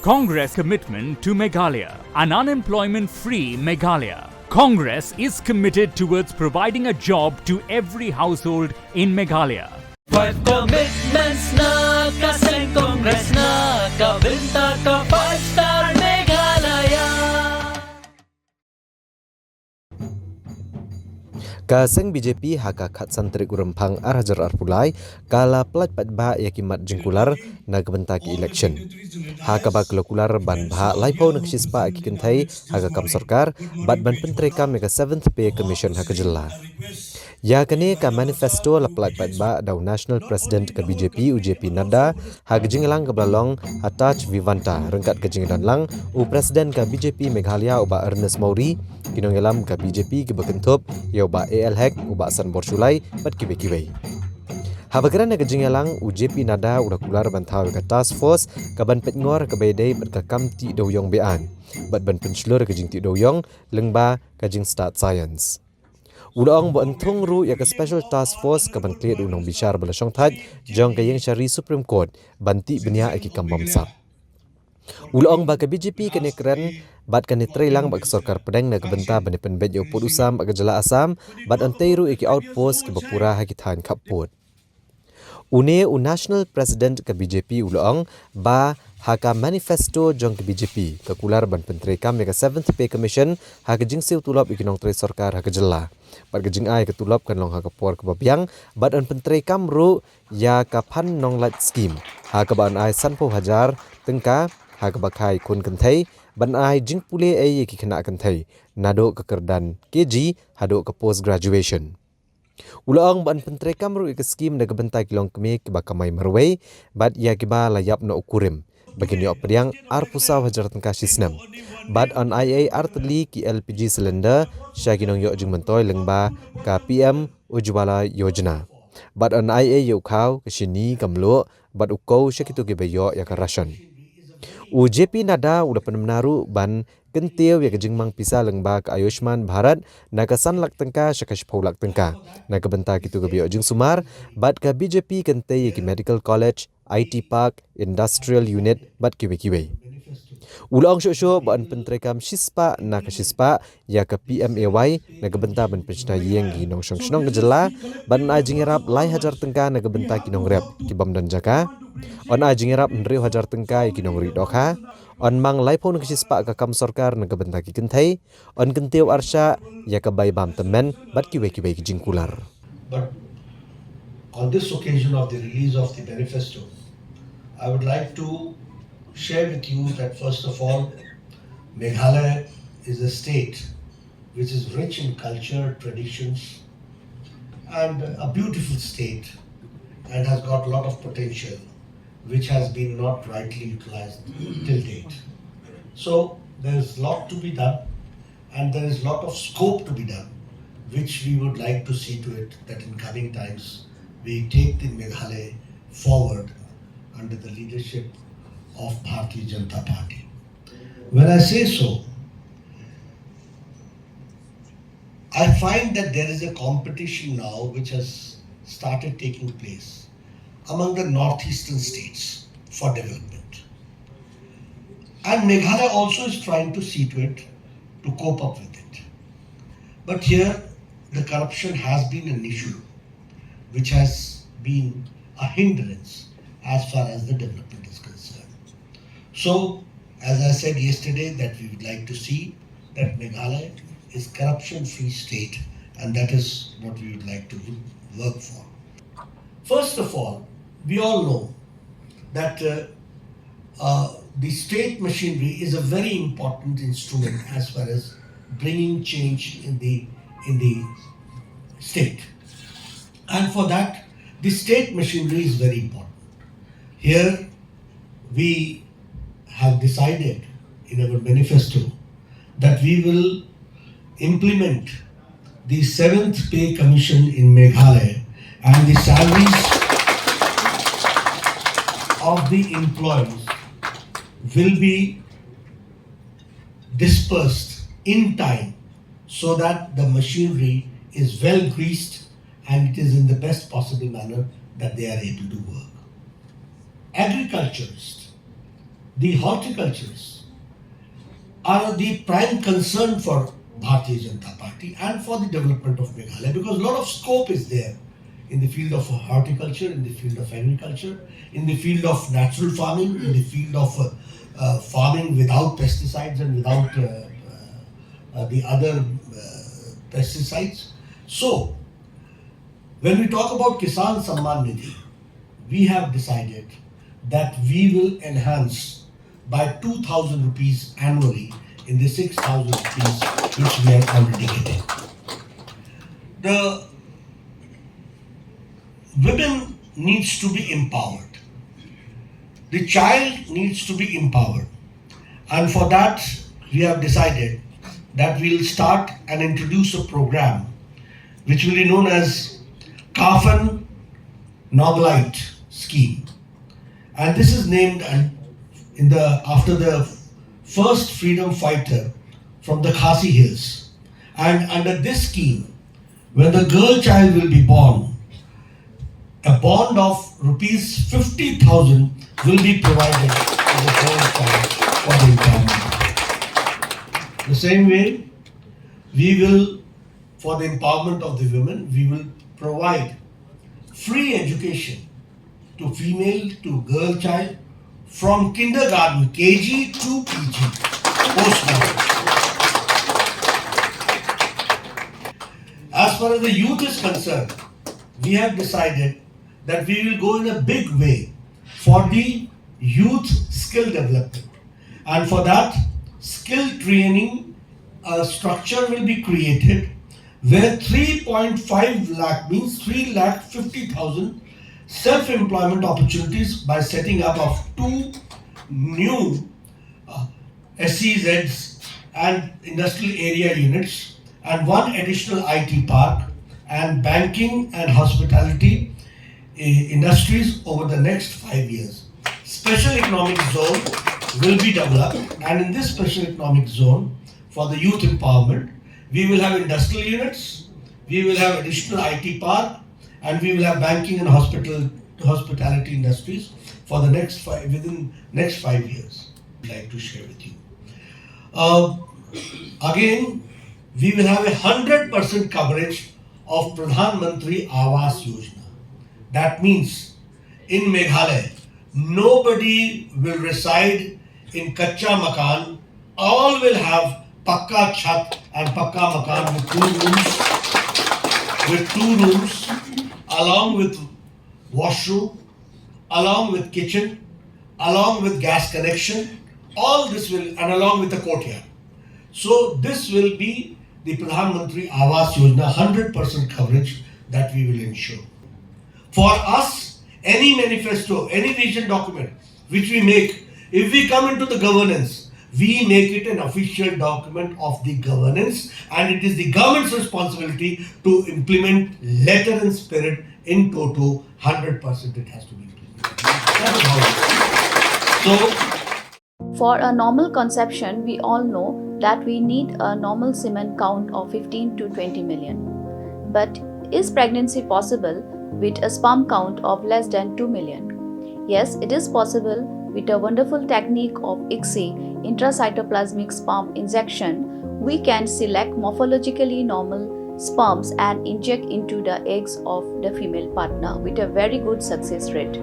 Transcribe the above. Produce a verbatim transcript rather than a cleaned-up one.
Congress commitment to Meghalaya, an unemployment-free Meghalaya. Congress is committed towards providing a job to every household in Meghalaya. Five commitments na ka seng Congress na ka bynta ka five star Meghalaya. Ka seng B J P ha ka khatsan tarik u Rymphang ar hajar arphew lai ka la pyllait paidbah ïa ki mat jingkular na ka bynta ki election, ha kaba ka la kular ban bhah laiphew na ka shispah ki kynthei ha ka kam sorkar bad ban pyntreikam ïa ka Seventh Pay Commission ha ka jylla. Ïa kane ka manifesto la pyllait paidbah da u National President ka B J P, u J P Nadda, ha ka jingïalang kaba la long ha Taj Vivanta ryngkat ka jingdon lang u President ka B J P Meghalaya, u Bah Ernest Mawrie, ki nongïalam ka B J P kiba kynthup ïa u Bah A L Hek, u Bah Sanbor Shullai bad kiwei kiwei. Haba kren ha ka jingïalang, u J P Nadda u la kular ban thaw ïa ka task force kaban peit ngor kaba ïadei bad ka kam tih dewïong be-aiñ bad ban pynshlur ka jingtih dewïong lyngba ka jingstad science. U la ong ba yn thung ruh ïa ka special task force kaban klet u nongbishar ba la shongthait jong ka ïingshari Supreme Court ban tih bniah ïa ki kam bamsap. U la ong ba ka B J P kan ïakren bad kan ïatreilang bad ka sorkar pdeng na ka bynta ban pynbeit ïa u pud u sam bad ka jylla Assam bad yn tei ruh ïa ki outpost kiba pura ha ki thaiñ khappud. Une u National President ka B J P u la ong ba ha ka manifesto jong ka B J P ka kular ban pyntreikam ïa ka Seventh Pay Commission ha ka jingsiew tulop ïa ki nongtrei sorkar ha ka jylla. Bad ka jingai ka tulop kan long ha ka por kaba biang bad yn pyntreikam ruh ïa ka phan nonglait scheme ha kaba yn ai sanphew hajar tyngka ha kaba khai khun kynthei, ban ai jingpule ei ïa ki khynnah kynthei naduh ka kyrdan K G haduh ka post graduation. U la ong ba yn pyntreikam ruh ïa ka scheme na ka bynta ki longkmie kiba kamai marwei bad ïa kiba la ïap noh u kurim ba kin ïoh pdiang arphew saw hajar tyngka shi snem. Bad yn ai ei artylli ki L P G cylinder sha ki nongïoh jingmyntoi lyngba ka P M Ujjwala Yojana. Bad yn ai ei ïa u khaw, ka shini, ka mluh bad u kew sha kito kiba ïoh ïa ka ration. U J P Nadda u la pynbna ruh ban kyntiew ïa ka jingmang pisa lyngba ka Ayushman Bharat na ka san lak tyngka sha ka shiphew lak tyngka na ka bynta kito kiba ïoh jingsumar, bad ka B J P kan tei ïa ki medical college, I T park, industrial unit bad kiwei kiwei. U la ong shuh shuh ba yn pyntreikam shispah na ka shispah ïa ka P M A Y na ka bynta ban pynshna ïing ïa ki nongshong shnong ka jylla, ban ai jingïarap lai hajar tyngka na ka bynta ki nongrep ki bym don jaka, yn ai jingïarap hynriew hajar tyngka ïa ki nongri dohkha, yn mang laiphew na ka shispah ka kam sorkar na ka bynta ki kynthei, yn kyntiew arshah ïa ka bai bam tymmen bad kiwei kiwei ki jingkular. But on this occasion of the release of the manifesto, I would like to share with you that, first of all, Meghalaya is a state which is rich in culture, traditions, and a beautiful state, and has got a lot of potential, which has been not rightly utilized till date. So there's lot to be done, and there is lot of scope to be done, which we would like to see to it that in coming times we take the Meghalaya forward under the leadership of Bharatiya Janata Party. When I say so, I find that there is a competition now which has started taking place among the northeastern states for development. And Meghalaya also is trying to see to it to cope up with it. But here, the corruption has been an issue which has been a hindrance as far as the development is concerned. So, as I said yesterday, that we would like to see that Meghalaya is corruption-free state, and that is what we would like to work for. First of all, we all know that, uh, uh, the state machinery is a very important instrument as far as bringing change in the, in the state. And for that, the state machinery is very important. Here, we have decided in our manifesto that we will implement the seventh Pay Commission in Meghalaya, and the salaries of the employees will be dispersed in time so that the machinery is well greased and it is in the best possible manner that they are able to work. Agriculturist, The horticulturists are the prime concern for Bharatiya Janata Party and for the development of Meghalaya, because a lot of scope is there in the field of horticulture, in the field of agriculture, in the field of natural farming, in the field of uh, uh, farming without pesticides and without uh, uh, uh, the other uh, pesticides. So, when we talk about Kisan Samman Nidhi, we have decided that we will enhance by two thousand rupees annually in the six thousand rupees which we are already getting. The women needs to be empowered. The child needs to be empowered. And for that, we have decided that we'll start and introduce a program which will be known as Kafan Noglite Scheme. And this is named an- in the after the first freedom fighter from the Khasi Hills. And under this scheme, when the girl child will be born, a bond of rupees fifty thousand will be provided to the girl child for the empowerment. The same way, we will, for the empowerment of the women, we will provide free education to female, to girl child, from kindergarten, K G to P G, post matric. As far as the youth is concerned, we have decided that we will go in a big way for the youth skill development. And for that, skill training uh, structure will be created where three point five lakh, means three lakh fifty thousand self-employment opportunities by setting up of two new uh, S E Zs and industrial area units and one additional I T park and banking and hospitality uh, industries over the next five years. Special economic zone will be developed, and in this special economic zone, for the youth empowerment, we will have industrial units, we will have additional I T park, and we will have banking and hospital hospitality industries for the next five within next five years. I'd like to share with you. Uh, again, we will have a hundred percent coverage of Pradhan Mantri Awas Yojana. That means in Meghalaya, nobody will reside in kacha makan. All will have pakka chhat and pakka makan with two rooms, with two rooms, along with washroom, along with kitchen, along with gas connection. All this will, and along with the courtyard. So this will be the Pradhan Mantri Awas Yojana hundred percent coverage that we will ensure. For us, any manifesto, any vision document which we make, if we come into the governance, we make it an official document of the governance, and it is the government's responsibility to implement letter and spirit in toto, hundred percent it has to be implemented. That is how it is. So, For a normal conception, we all know that we need a normal semen count of fifteen to twenty million. But is pregnancy possible with a sperm count of less than two million? Yes, it is possible. With a wonderful technique of ICSI, intracytoplasmic sperm injection, we can select morphologically normal sperms and inject into the eggs of the female partner with a very good success rate.